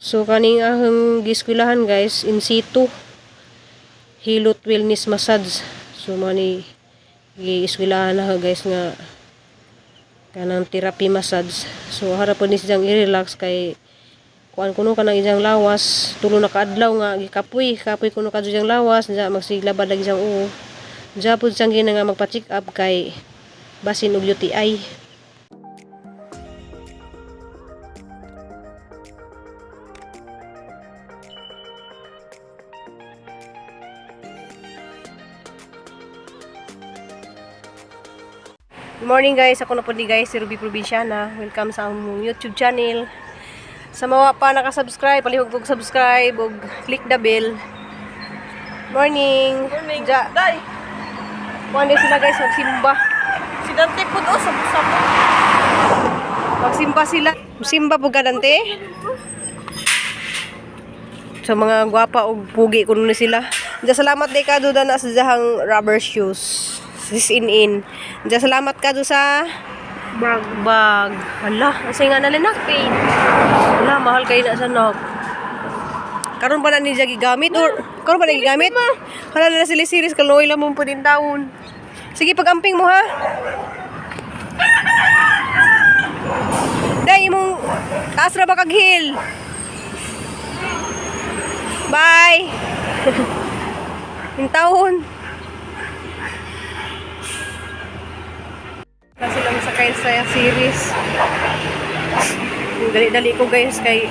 So kaning ahong gieskuylahan, guys, in situ Hilot Wellness Massage. So mao ni gieskuylahan na guys nga kanang therapy massage. So harap po ni siyang i-relax kay kuan kuno kanang iyang lawas tulo na kaadlaw nga gikapoy, kapoy kuno kadto iyang lawas diya magsiglabad lagi siyang uo. Diya pud siyang gina nga magpa-check up kay basin og UTI. Good morning, guys, ako na po ni guys si Ruby Provinciana. Welcome sa among YouTube channel. Sa mga pa nakasubscribe, palihog og subscribe ug click the bell. Morning. Morning. Ja, Day, kuan din sila guys, magsimba. si Dante po do sa sa. Magsimba sila. Simba po ka, Dante? Sa mga gwapa og pugi kuno ni sila. Diya salamat day ka do na sa diyahang rubber shoes. Sis in in. Diya salamat ka do sa Bag. bag. Hala, asa nga na nak? Hala, mahal kayo na sa nok. Karon pa na niya gigamit or karon pa na gigamit? Hala na sila series kaloy lang mong pudin taon. Sige, pag-amping mo ha. Day, imong taas ra ba kag heel? Bye. Yung taon. Na silang sakay sa series. Dali-dali ko guys kay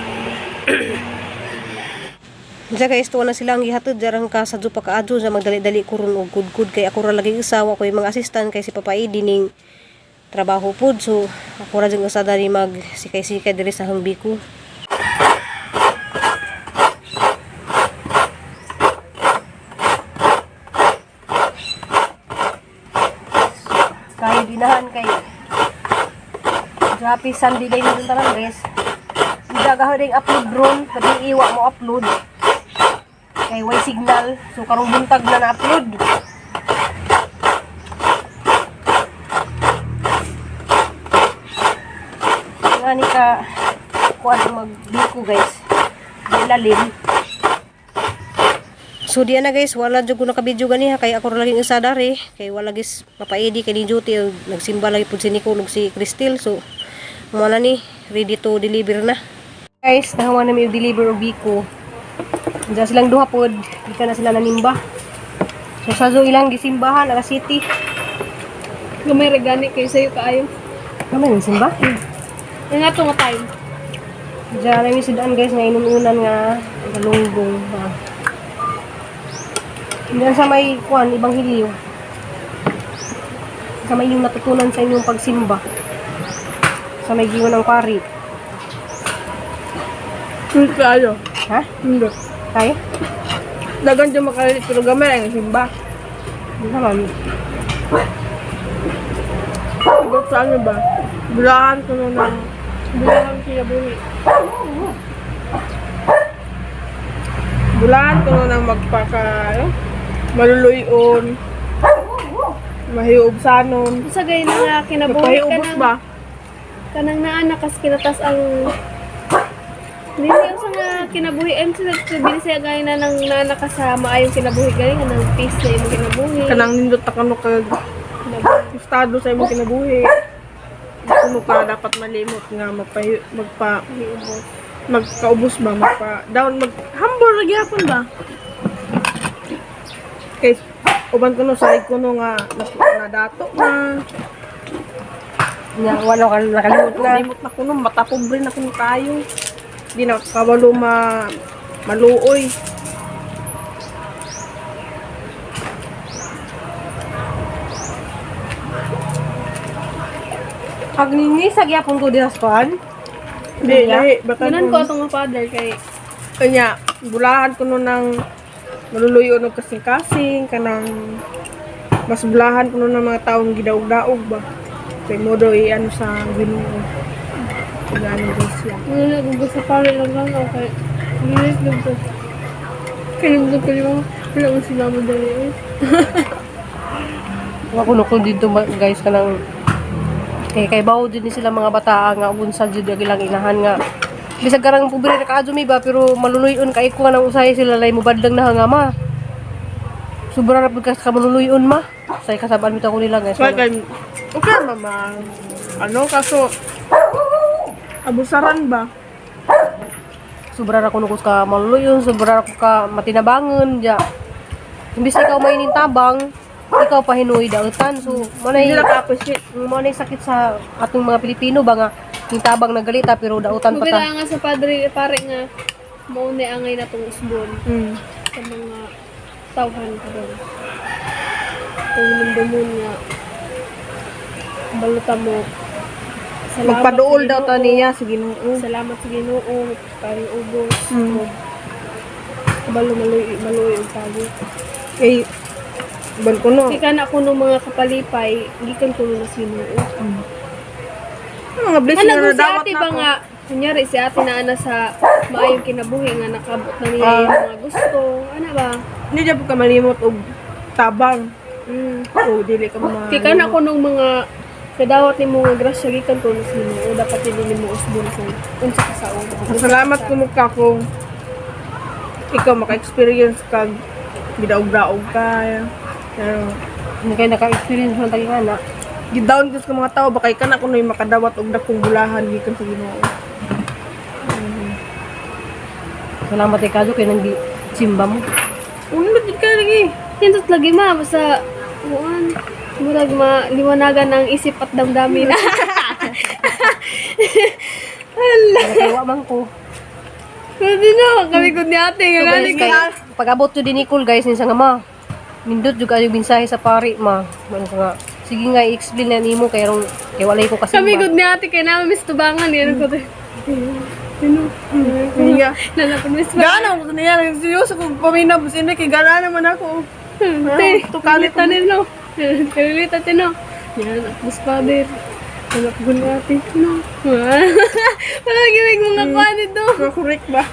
diya guys, tuwa na sila ang gihatod jarang ka sa pa kaadyo sa magdali-dali ko ron og gudgud kay ako ra lagi usa, wa ko yung mga assistant kay si Papa Edi ning trabaho pud, so ako ra jud usa dali mag sikay-sikay diri sa Hangbiko. Kay dinahan kay Happy Sunday day nito tanan guys. Hindi ka ring upload drone, gabi iwa mo upload. Kay way signal, so karong buntag na na-upload. Nga ni ka kuan magbiko guys. Di lalim. So diyan na guys, wala jud ko naka-video ganiha kay ako ra laging isa dari kay wala gis papaidi kay ni duty ug nagsimba lagi pud si Nicole ug si Cristel. So mo na ni ready to deliver na. Guys, nahawa na mi og deliver og biko. Diyan silang duha pod, di ka na sila nanimba. So sa zo ilang gisimbahan aga city. Gamay ra gani kay sayo kaayo. Kami nang simba? Nga to nga time. Diyan na mi sudan guys nga inununan nga galunggong ba. Diyan sa may kuan ibang hiliw. Sa may inyong natutunan sa inyong pagsimba. Sa may giwan ng pari. Hindi kaayo. Ha? Hindi. Kaya? Dagan jud makalit pero gamay ang simba. Di naman. Sagot sa ano ba? Bulahan ko na ng bulahan kinabuhi. Bulahan ko na ng magpaka ano? Maluluyon. Mahiubsanon. Sa gay na nga kinabuhi Magpahiubos kanang ba? kanang naa na kas kinatas ang Dili sa nga kinabuhi em sa binisaya gay na nang naa ka sa maayong kinabuhi gani nga nang peace na imong kinabuhi. Kanang nindot ta kano kag Kinabuhi. estado sa imong kinabuhi. Kuno ka dapat malimot nga magpa magpa Hiubos. magkaubos ba magpa down mag humble ra gyapon ba kay uban kuno sa kuno nga na dato na. Nya wala ka nakalimot na. Limot na kuno mata pobre na kuno tayo, di na kawalo ma maluoy. Pag ninisa gyapon ko diha sa kuan. Di lahi bata. Ganan ko atong nga father kay Kanya bulahan kuno ng maluluyo og kasing-kasing kanang mas bulahan kuno ng mga taong gidaog-daog ba kay mo daw i-ano sa Ginoo. Gano daw siya. wala na gusto sa pare lang lang ako kay Ginis lang to. Kay mo ko yung wala mo sila mo dali. Eh. Wa kuno ko dito guys kanang kay kay bawo din ni sila mga bata nga unsa jud ang ilang inahan nga Bisag karang pobre ra kaadyo mi ba, pero maluluyon kay ko nga nang usahay sila lay mubadlang na nga ma. Sobra ra pud ka maluluyon ma. Say kasabaan bitaw ko nila, guys. Kaya kay, okay mama. Ano, kaso, abusaran ba? Sobra ra kuno ko ka maluluyon, sobra ra ko ka matinabangon ja. Imbis ikaw may tabang, ikaw pa hinuoy dautan. So, mo Hindi na ka-appreciate. mo nay sakit sa atong mga Pilipino ba nga yung tabang nagalita pero dautan pa ta. Maganda nga sa padre, pare nga, mao ni angay na tong usbon sa mga tawhan karon. Kung mundumon nga, baluta mo. Salamat Magpaduol sa daw ta Ginoo. niya sa Ginoo. Salamat sa Ginoo, pare ubos. Kabalo maluoy maluoy og tago. Kay, ban ko no. Kay kana kuno mga kapalipay, gikan kuno na sa Ginoo. Ano mga blessing Ano na kung si nadawat ate na ba ako. nga, kunyari si ate na ana sa maayong kinabuhi nga nakabot na niya yung mga gusto, ana ba? Hindi dyan po ka malimot og tabang. O dili ka ma. Kay kana ko nung mga kadawat nimo nga grasya gikan kuno sa Ginoo, dapat dili nimo usbon kung unsa ka sa una. Salamat ko mukha kung ikaw maka-experience kag gidaog-daog ka. Pero Hindi kayo naka-experience man tayo nga na. gidown ko sa mga tao baka ikaw na kuno yung makadawat og dakong bulahan gikan sa Ginoo. Salamat kay Kajo kay nang simba mo. Uno jud ka lagi. Nindot lagi ma basta kuan murag maliwanagan ang isip at damdamin. Para kay wa man ko. Pwede na, kami ko ni ate nga So, gani guys, kay, pag abot jud ni Nicole, guys, ninsa nga ma. Nindot jud kayo mensahe sa pari ma. Ano ka nga. Sige nga i-explain na nimo kay rong kay walay ko kasi. Kami gud ni ate kay namin miss tubangan yan ko. Sino? Niya. Lalapon miss Gana ko niya seryoso kung paminaw bus ini kay gana naman ako. Te, Tukali tukalita nino. Kalilita tino. Yan, akbus father. Anak ko ni ate. No. Wala gimig mga kuan nito. Correct ba?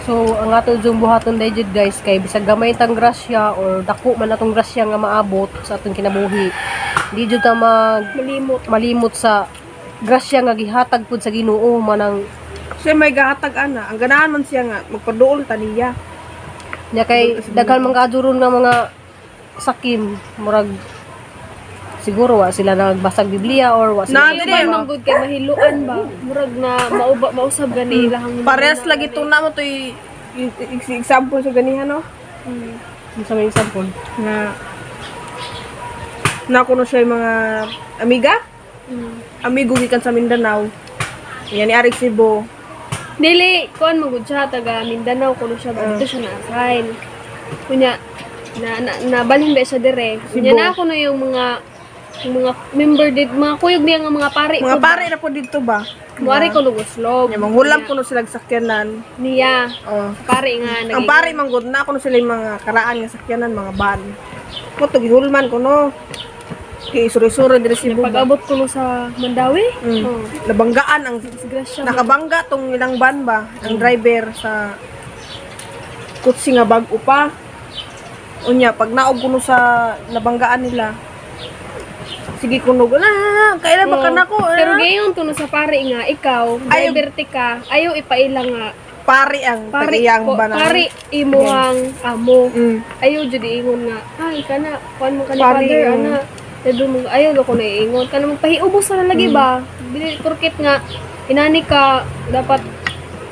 So, ang ato jung buhaton day jud, guys, kay bisag gamay tang grasya or dako man atong grasya nga maabot sa atong kinabuhi. Di jud ta mag Malimot. malimot sa grasya nga gihatag pud sa Ginoo manang Siya may gahatag ana. Ang ganahan man siya nga magpaduol ta niya. Nya kay daghan man kaadto ron nga mga sakim murag siguro wa sila nagbasag Biblia or wa sila Na, Dili dili. ba man gud kay mahiluan ba? Murag na mauba mausab gani ilahang Parehas lagi tuna mo to example sa ganihan no. Sa may example. Na na kuno siya yung mga amiga, amigo gikan sa Mindanao. Yan ni Arik Cebu. Dili, kuan man gud siya taga Mindanao kuno siya dito siya na-assign. Kunya na na nabalhin ba siya dire. Kunya Cebu. na ako na yung mga member did mga kuyog niya nga mga pare Mga ko pare na po dito ba? Muari ko lugoslob. Nya manghulam kuno sila og sakyanan. Niya. Oh. Pare nga Ang pare man gud na kuno sila yung mga karaan nga sakyanan, mga van. Mo to gihulman kuno. Kay isuri-suri diri Cebu. ba? Pag-abot ko no sa Mandawi. Oh. Nabanggaan ang Disgrasya. nakabangga tong ilang van ba ang driver sa kutsi nga bag-o pa. Unya pag naog kuno sa nabanggaan nila. Sige kuno na, kailan ba Oo. ka nako? Pero eh? gayon to no sa pare nga ikaw, Ayaw. driver ti ka, ayaw ipaila nga pare ang pare pagiyang ko, ba na? pare imuhang amo. Ayaw jud iingon nga, ay kana kuan mo ka ni Pare, father oh. ana. Dado mo ayaw do ko na iingon kana magpahiubos na lagi ba. Dili porket nga inani ka dapat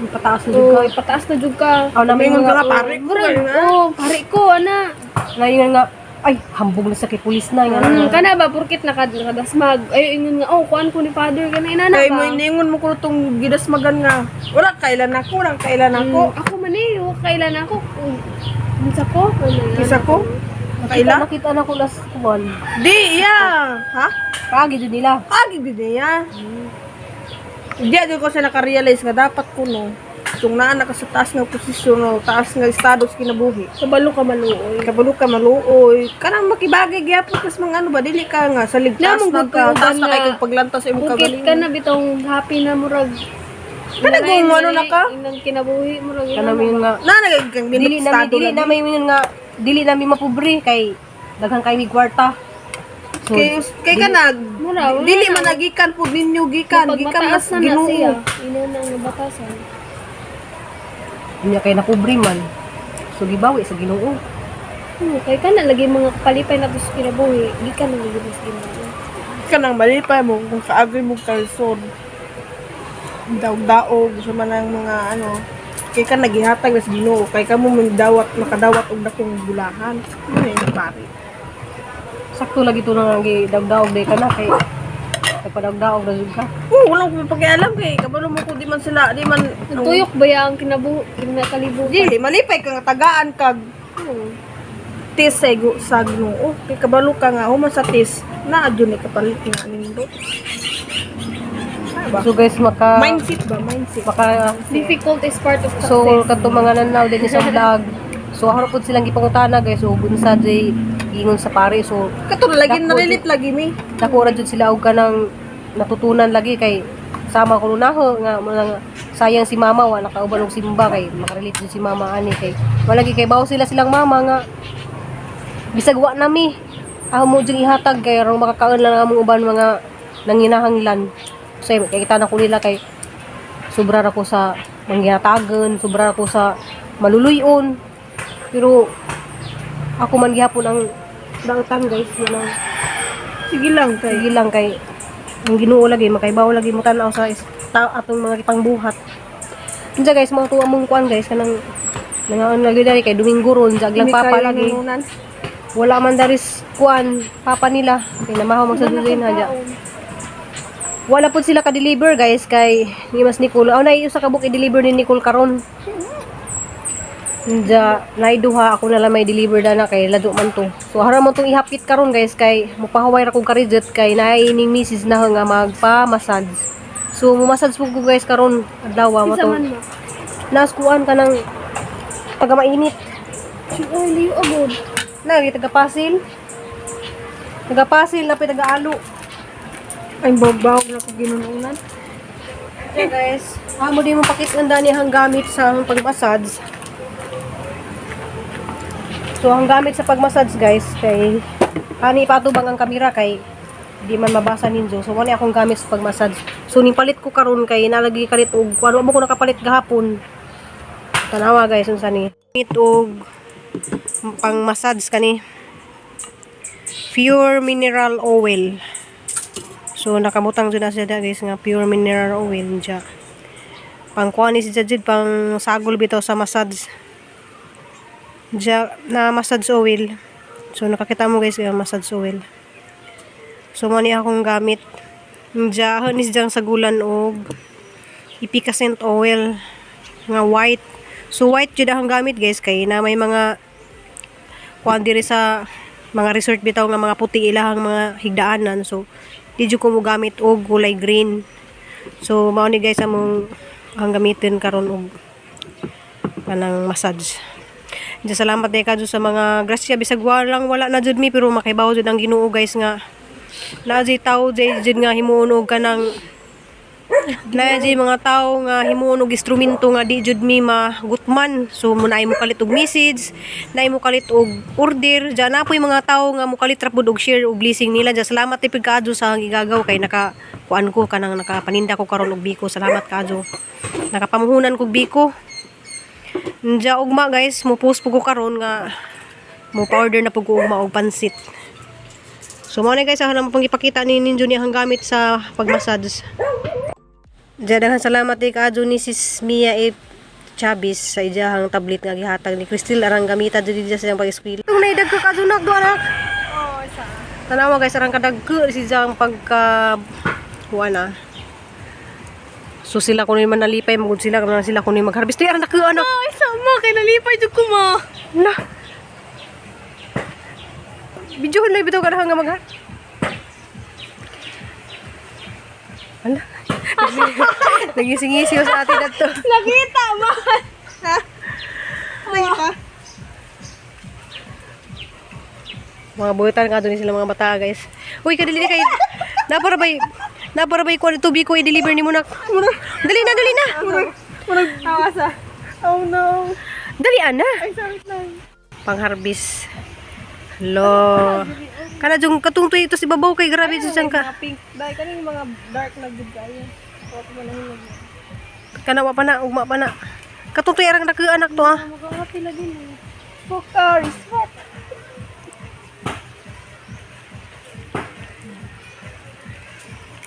Pataas na jud ka. oh, ipataas na jud ka. Aw namin Ingon ka nga nga pare ko Murag, kayo na. oh, pare ko ana. ngayon nga ay hambog na sa kay pulis na nga. Kana ba porket nakadasmag ayo ingon nga oh kuan ko ni father kana inana Kay ba. mo iniingon mo kuno tong gidasmagan nga. Wala kailan ako, wala kailan ako. Ako man eh, wa kailan ako. Unsa ko? Ano, Isa ko? Nakita, Kaila? nakita na ko las kuwan. Di iya. Ha? Kaagi jud nila. Agi gid niya. Di agad ko siya nakarealize nga dapat kuno kung naa na ka sa taas nga posisyon o taas nga estado sa kinabuhi. Kabalo ka maluoy. Kabalo ka maluoy. Kanang makibagay gyapon kas mga ano ba dili ka nga sa ligtas Namong na gud ka. ko Taas na uban kay nga kag paglantaw sa imong Bukit kagalingon. ka na bitong happy na murag. Kana kung ano na ka? Inang kinabuhi murag Kana may nga Na nagkang dili na estado dili na may nga dili na mi mapobre kay daghan kay mi kwarta. So, Kay kay kanag Mura, wala dili na. man nagikan pud ninyo, gikan Kapag gikan mataas mas na na Ginoo. siya, ina na nga batasan. Unya kay nakubre man. So gibawi sa Ginoo. Oo, kay kana lagi mga palipay na to sa kinabuhi, gikan na lagi mas Ginoo. Kanang malipay mo kung kaagri mo kalsod. Daog-daog sa man ang mga ano kay ka nagihatag sa Ginoo kay kamo man dawat makadawat og dakong bulahan. Ano yun, pare? Sakto lagi to nang gidagdaog day ka na kay nagpadagdaog ra jud ka. Oo, wala ko pakialam kay kabalo mo ko di man sila di man Tuyok ba ya ang kinabuhi, kinakalibutan? Di, malipay ka nga tagaan kag Oo. tis sa sa Ginoo. Kay kabalo ka nga human sa tis naa jud ni kapalit nga nindot. Ay ba? So guys, maka Mindset ba? Mindset. maka Difficult is part of success. so kadto mga nanaw din sa vlog. So harap pud silang gipangutana, guys, so unsa jay ingon sa pare, so Kato na lagi Dako, narilit lagi mi. dako ra jud sila og kanang natutunan lagi kay sama ko naho nga mga sayang si mama wa nakauban og simba kay makarelate jud si mama ani kay wala lagi kay bawo sila silang mama nga bisag wa nami amo jud ihatag kay aron makakaon lang ang among uban mga nanginahanglan. So kay kita na ko nila kay sobra ra ko sa manggihatagan, sobra ra ko sa maluluyon, pero ako man gihapon ang dangtan, guys, yun ang Sige lang kay. sige lang kay ang Ginoo lagi makaibaw lagi mo tan-aw sa atong mga gipangbuhat. Unsa guys, mo to among kuan guys, kanang nangaon lagi dali kay Domingo ron jag lang Hindi papa kayo lagi. nanununan. Wala man daris kuan papa nila kay namahaw magsaduin ha. Wala pud sila ka-deliver, guys, kay ni mas Nicole. Aw, nay usa ka book i-deliver ni Nicole karon. Nja, nay duha ako na lang may deliver na kay lado man to. So haram mo tong ihapit karon, guys, kay mupahaway ra kog karidget kay naay ning misis na nga magpa-massage. So mo-massage pud ko, guys, karon adlaw mo Kinsa to. man ma? Naskuan ka ng taga mainit. Ay, liyo agod. Na taga Pasil. Taga Pasil napay taga Alo. Ay bawag na ko ginununan. Okay guys, amo di mo pakit ang dani ang gamit sa pag-massage. So ang gamit sa pag-massage, guys, kay ani patubang ang kamera kay di man mabasa ninyo. So wala akong gamit sa pag-massage. So ning palit ko karon kay nalagi kalit og ano mo ko nakapalit gahapon. Tanawa guys unsa ni. Gamit og pang-massage kani. Pure mineral oil. So nakamutang jud na siya da, guys, nga pure mineral oil siya. Pang kuha ni siya jud pang sagol bitaw sa massage. Diya na massage oil. So nakakita mo guys nga massage oil. So mo ni akong gamit. Diya ni siya sagulan og epicacent oil nga white. So white jud akong gamit, guys, kay na may mga kuan diri sa mga resort bitaw nga mga puti ilahang mga higdaanan, so di jud ko mo gamit og kulay green. So mao ni guys among ang gamitin karon og kanang massage. Diyan, salamat day kadyo sa mga grasya bisag walang wala na jud mi pero makaibaw jud ang Ginoo, guys, nga naa jud tawo jud jud nga himuon og kanang naa jud mga tawo nga himuon og instrumento nga di jud mi magutman. So mo naay mo kalit og message, naay mo kalit og order diyan na po'y mga tawo nga mo kalit ra pud og share og blessing nila diyan. Salamat tipid kaadyo sa gigagaw kay naka kuan ko kanang nakapaninda ko karon og biko. Salamat kaadyo, nakapamuhunan kog biko. Nja ugma guys, mo post po ko karon nga mo pa-order na po ko ugma og pansit. So mo na guys, ako na mo pang ipakita ni ninyo niya ang gamit sa pagmassage. Diya, daghan salamat di kaadyo ni Sis Mia A. Chavez sa ijahang tablet nga gihatag ni Cristel arang gamita jud diya sa iyang pag-eskwela. Kung naidagko ka anak do anak. Oh, isa. Tanawa guys, arang kadagko si iyang pagka kuan na. So sila kuno man nalipay magud sila kamang sila kuno magharvest. Tuy arang dagko anak. Ay, sama kay nalipay jud ko ma. Na. Videohan lang bitaw ka na nga maghar. Ala. Nagising-gising sa atin ato. Nakita ma. Nakita. Mga buhitan nga doon sila mga bata, guys. Uy, kadali na kay napara bay napara bay kuan tubig ko i-deliver ni mo na. Dali na, dali na. Murag asa. Oh no. Dali ana. Ay, sorry lang. Pang-harvest. Lo. Kana jung katong tuyo ito si babaw kay grabe jud siyang ka. Mga pink. Dahil kaning mga dark na gud kayo. Wa pa man ang hinog. Kana wa pa na, ugma pa na. Katong tuyo arang dako anak to ah. Makahappy lagi na. Fuck respect.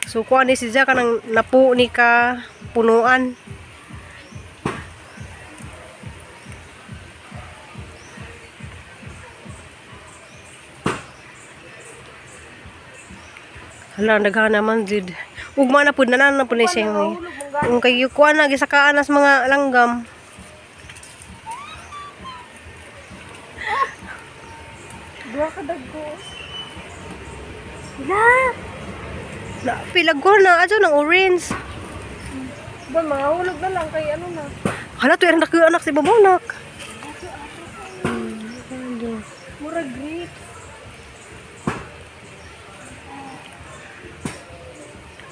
So kuha ni si Jack kanang napu ni ka punuan. Hala, ang daghan naman jud. Ugma na pud na na pud ni siya. Kung kay kuha na gisakaan nas mga langgam. Duha ka dagko. Na pilag ko na adyo ng orange. Ba mga hulog na lang kay ano na. Hala to erang anak si babonak. Mura grapes.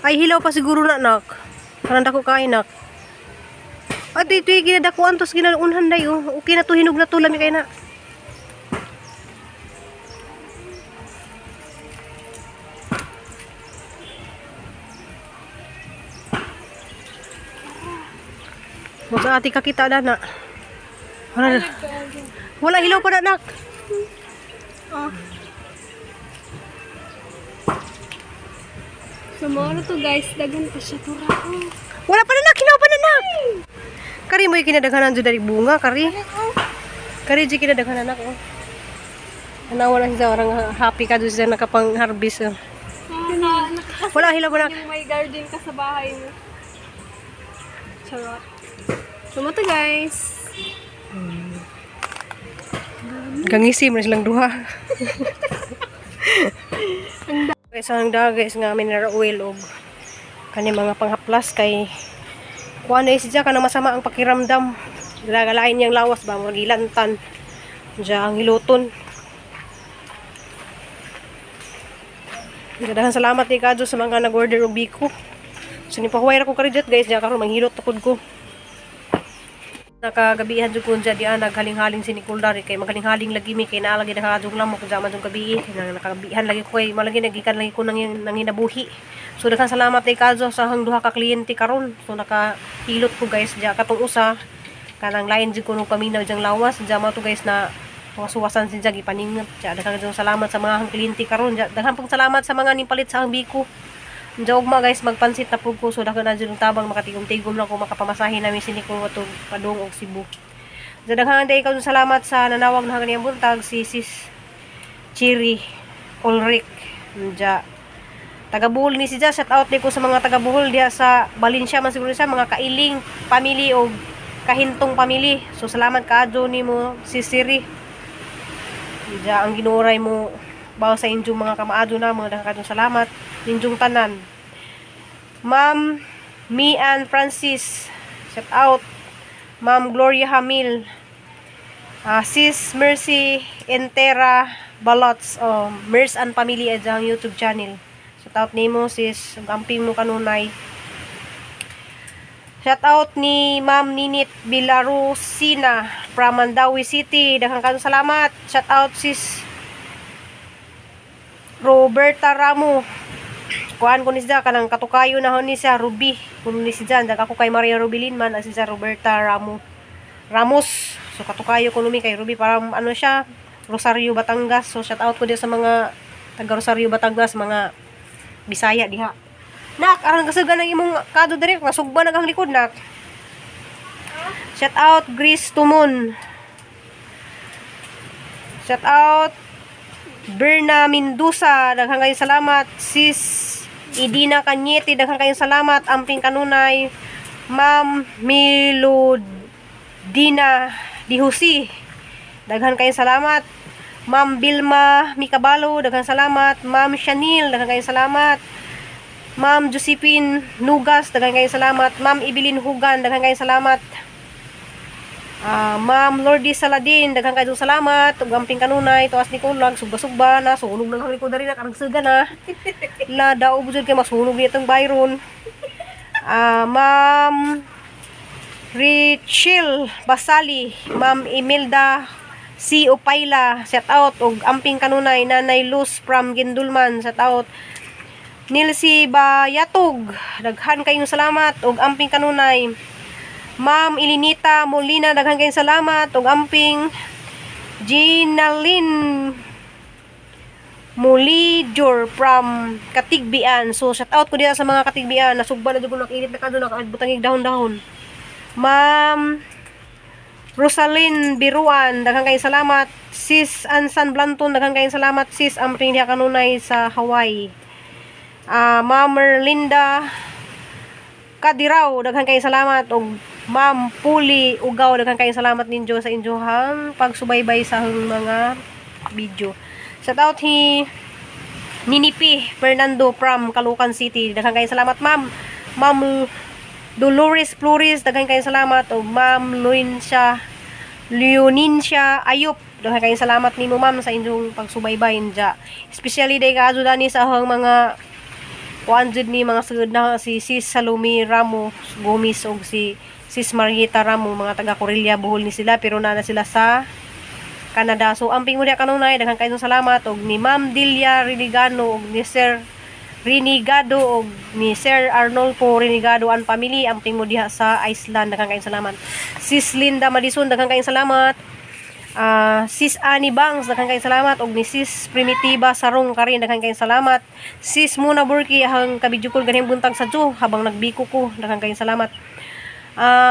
Ay hilaw pa siguro na nak. Kanang dako kain nak. At ito yung ginadakuan tos ginaunhan day oh. Okay na to, hinog na to, lami kay na. Wag sa ati kakita na na. Wala, wala hilaw pa na nak. Ah. So, mga to guys, daghan pa siya tura. Oh. Wala pa na nak, hilaw pa na nak. Kari mo yung kinadaghanan dyan dari bunga, kari. Kari dyan kinadaghanan nak. Oh. Anawa na siya, orang happy ka doon siya nakapang-harvest. Oh. Wala, hilaw pa na. Yung may garden ka sa bahay mo. Charot. So, mga to guys. Gangisi mo na silang duha. Guys, ang daga guys nga mineral oil og kani mga panghaplas kay kuan na siya kanang masama ang pakiramdam. Galain niyang lawas ba murag gilantan. Diya ang hiluton. Daghang salamat ni kadyo sa mga nag-order og biko. So nipahuway ra ko karidjot guys, diya karon manghilot takod ko. Nakagabihan jud ko dyan diyan naghaling-haling si Nicole dari kay maghaling-haling lagi mi kay naa lagi nakadjong lamok kung man jung gabi nang nakagabihan lagi ko kay malagi nagikan lagi ko nang nanginabuhi. So daghang salamat kay Kazo sa hang duha ka kliyente karon. So nakahilot ko guys diya katong usa kanang lain jud ko nung paminaw diyang lawas diya mo to guys na suwasan si Jag ipaningat diya. Daghang jud salamat sa mga hang kliyente karon diya. Daghang pong salamat sa mga nimpalit sa hang biko. Diya ugma guys, magpansit na pud ko. So daghan na jud ang tabang makatigom-tigom lang ko makapamasahe namin si Nicole watong padung og Cebu. Diya daghan day ikaw salamat sa nanawag na ganiyang buntag si Sis Chiri Ulrich. Diya taga Bohol ni si Diya, shout out ni ko sa mga taga Bohol diya sa Valencia man siguro siya, mga kailing family o kahintong family. So salamat kaadyo nimo si Siri. Diya ang ginuray mo bawa sa inyong mga kamaado na mga daghan kaadyo salamat ninyong tanan. Ma'am Mian Francis, shout out. Ma'am Gloria Hamil, Sis Mercy Entera Balots, oh, Merce and Family at ang YouTube channel. Shout out nimo sis, ug amping mo kanunay. Shout out ni Ma'am Ninit Bilarusina from Mandaue City. Daghang kayong salamat. Shout out sis Roberta Ramo. Kuan ko ni siya kanang katukayo na ho ni siya Ruby. Kuno ni siya dag ako kay Maria Rubilin man as siya Roberta Ramo. Ramos. So katukayo ko numi kay Ruby para ano siya Rosario Batangas. So shout out ko diya sa mga taga Rosario Batangas, mga Bisaya diha. Nak, aron kasugan ang imong kado diri, nasugba na kang likod nak. Shout out Grace Tumon. Shout out Berna Mendoza, daghang kayong salamat. Sis Idina Cañete, daghang kayong salamat. Amping kanunay. Ma'am Milodina Dihusi, daghan kayong salamat. Ma'am Vilma Mikabalo, daghang salamat. Ma'am Chanil, daghang kayong salamat. Ma'am Josephine Nugas, daghang kayong salamat. Ma'am Evelyn Hugan, daghang kayong salamat. Ma'am Lordy Saladin, daghang kayong salamat. Ug amping kanunay, tuas ni Kulag, sugba-sugba na, sunog na kami ko dari na, karagsuga na. La, daog jud kay masunog niya itong Byron. Ma'am Richel Basali, Ma'am Imelda C. Upayla, shout out og amping kanunay Nanay Luz from Gindulman, shout out. Nilsi Bayatog, daghan kayong salamat og amping kanunay. Ma'am Ilinita Molina, daghan kayong salamat og amping. Ginalyn Mulijor from Katigbian. So, shout out ko diha sa mga Katigbian. Nasugba na jud ko, nakinit na kadto, nakaabot dahon-dahon. Ma'am Rosalyn Biruan, daghan kayong salamat. Sis Ansan Blanton, daghan kayong salamat. Sis, amping diha kanunay sa Hawaii. Ma'am Merlinda Kadiraw, daghan kayong salamat. Og Ma'am Puli Ugaw, daghan kayong salamat ninyo sa inyong pagsubaybay sa akong mga video. Shout out hi Ninipi Fernando from Caloocan City. Daghan kayong salamat, ma'am. Ma'am Dolores Flores, daghan kayong salamat. O Ma'am Luinsha Leoninsha Ayop, daghan kayong salamat nimo, ma'am, sa inyong pagsubaybay dya. Especially day kaadto dani sa akong mga kuan jud ni mga sugod na si Sis Salome Ramo Gomis og si Sis Marieta Ramo, mga taga Corelia, Bohol ni sila pero naa na sila sa Canada. So amping mo diha kanunay, daghan kayong salamat og ni Ma'am Delia Renegano og ni Sir Renegado og ni Sir Arnolfo Renegado and family, amping mo diha sa Iceland, daghan kayong salamat. Sis Linda Madison, daghan kayong salamat. Sis Annie Bangs, daghan kayong salamat og ni Sis Primitiva Sarong Karin, daghan kayong salamat. Sis Muna Burki, ang kabidyo ko ganihing buntag sa Diyo habang nagbiko ko, daghan kayong salamat.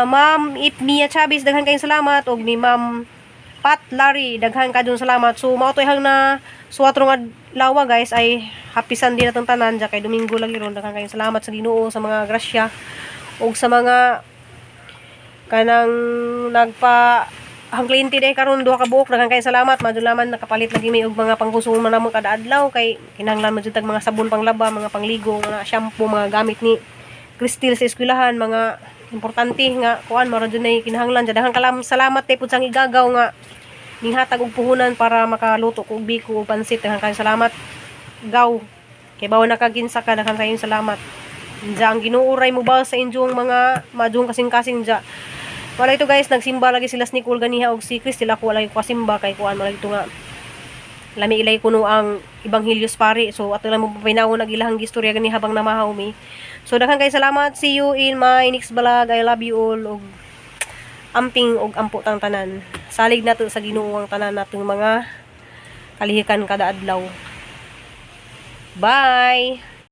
Ma'am Ipmia Chavez, daghan kayong salamat og ni Ma'am Pat Larry, daghan kayong salamat. So mao to ihang na suwatro nga adlaw, guys, ay happy Sunday na tong tanan dya kay Domingo lagi ron. Daghan kayong salamat sa Ginoo sa mga grasya og sa mga kanang nagpa ang kliyente day karon, duha ka buok. Daghan kayong salamat. Madulaman nakapalit lagi mi og mga pangkonsumo namo kada adlaw kay kinahanglan man jud tag mga sabon panglaba, mga pangligo, mga shampoo, mga gamit ni Cristel sa eskwelahan, mga importante nga kuan mao ra jud nay kinahanglan. Daghan kalam salamat kay pud sang igagaw nga ninghatag og puhunan para makaluto ko og biko ug pansit. Daghan kayong salamat, gaw, kay bawo nakaginsa ka. Daghan kayong salamat. Diya ang Ginoo ray mo ba sa inyong mga madung kasing-kasing diya. Wala ito, guys, nagsimba lagi sila si Nicole ganiha og si Cristel. Ako wala ko kasimba kay kuan wala ito nga lami ilay kuno ang Ebanghelyo pare. So ato lang mo paminawon ang ilahang gistorya gani habang namahaw mi. So daghan kay salamat. See you in my next vlog. I love you all og amping og ampo tang tanan. Salig nato sa Ginoo ang tanan natong mga kalihikan kada adlaw. Bye.